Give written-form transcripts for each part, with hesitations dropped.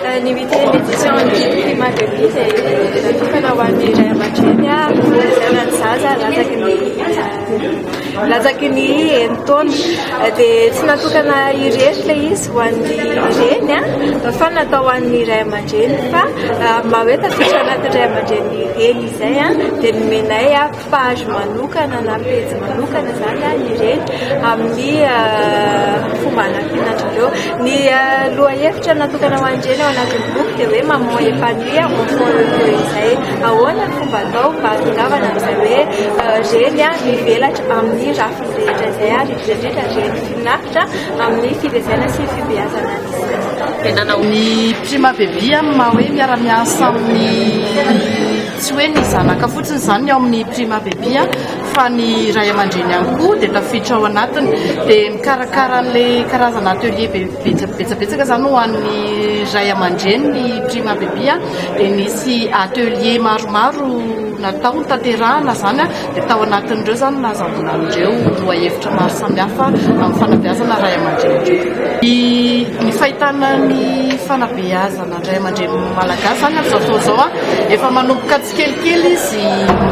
Ny huitième édition ny Prima Baby dia natokana ho an'ny ray aman-dreny fitaizana ny zaza latsaky ny latsaky ny enin-taona. Dia tsy natokana irery ilay izy ho an'ny reny fa natao ho an'ny ray aman-dreny, fa maha hoe tafiditra anatin'ny ray aman-dreny reny izay dia nomenay page manokana na pejy manokana izany ny reny amin'ny fomba hanampiana an-dry zareo. Ny lohahevitra natokana ho an'ny reny ao anatin'ny boky dia hoe maman épanouie, enfant heureux izay. Ahoana ny fomba atao mba hahatongavana amin'izay hoe reny mivelatra amin'ny rafiny rehetra izay, ary indrindra indrindra reny finaritra amin'ny fitezaina sy fibeazana ny zaza. Dia nanao ny Prima Baby amin'ny maha hoe miara-miasa amin'ny, tsy hoe ny zanaka fotsiny izany ny ao amin'ny Prima Baby fa ny ray aman-dreny ihany koa dia tafiditra ao anatiny. Dia mikarakara an'ilay karazana atelier betsabetsaka izany ho an'ny ray aman-dreny ny Prima Baby. Dia nisy atelier maromaro natao notanterahana izany, dia tao anatin'ireo izany no nahazahoana an'ireo lohahevitra maro samihafa amin'ny fanabeazana ray aman-dreny ireo. Ny fahitana ny fanabeazana ny ray aman-dreny malagasy izany amin'izao fotoana izao, efa manomboka tsikelikely izy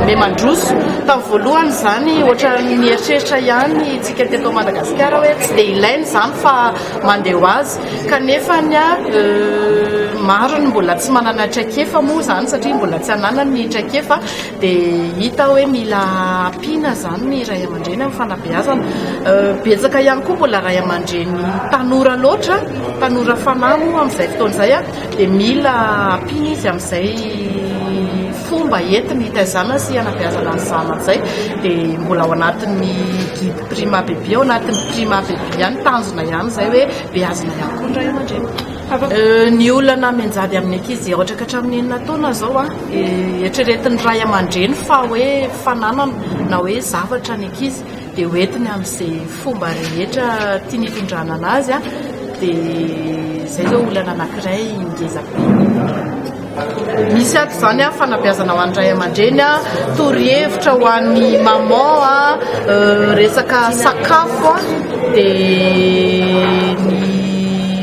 miha-mandroso. Tamin'ny voalohany izany ohatran'ny nieritreritra ihany isika teto Madagasikara hoe tsy dia ilaina izany fa mandeha ho azy, kanefa maro ny mbola tsy manana traikefa moa izany satria mbola tsy ananany ny traikefa, dia hita hoe mila ampiana izany ny ray aman-dreny amin'ny fanabeazana. Betsaka ihany koa mbola ray aman-dreny tanora loatra, tanora fanahy moa amin'izay fotoana izay, dia mila ampiana izy amin'izay fomba entiny hitaizana sy hanabeazana ny zanany izay. Dia mbola ao anatin'ny guide Prima Baby, ao anatin'ny Prima Baby ihany, tanjona ihany izay hoe beazina ihany koa ny ray aman-dreny. Ny olana mianjady amin'ny ankizy aotra ka hatramin'ny enina taona izao, eritreretin'ny ray aman-dreny fa hoe fananana na hoe zavatra ny ankizy, dia hoentiny amin'izay fomba rehetra tiany hitondrana anazy, dia izay izao olana anankiray ngeza be. Misy ato izany fanabeazana ho an'ny ray aman-dreny, torohevitra ho an'ny maman, resaka sakafo, dia ny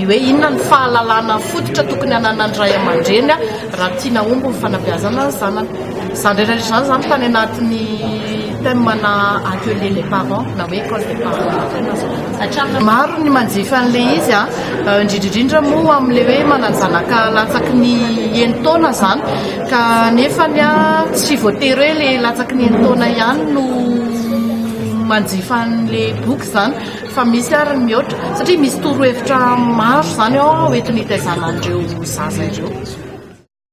hoe inona ny fahalalana fototra tokony hananan'ny ray aman-dreny raha tiana hahomby ny fanabeazana ny zanany. Izany rehetra rehetra izany izany tany anatin'ny thème-na atelier des parents na hoe école des parents. Maro ny manjifa an'ilay izy, indrindra indrindra moa amin'ilay hoe manan-janaka latsaky ny enin-taona izany, kanefany tsy voatery hoe ilay latsaky ny enin-taona ihany no manjifa an'ilay boky izany fa misy ary ny mihoatra, satria misy torohevitra maro izany ao hoentina hitaizana an'ireo zaza ireo.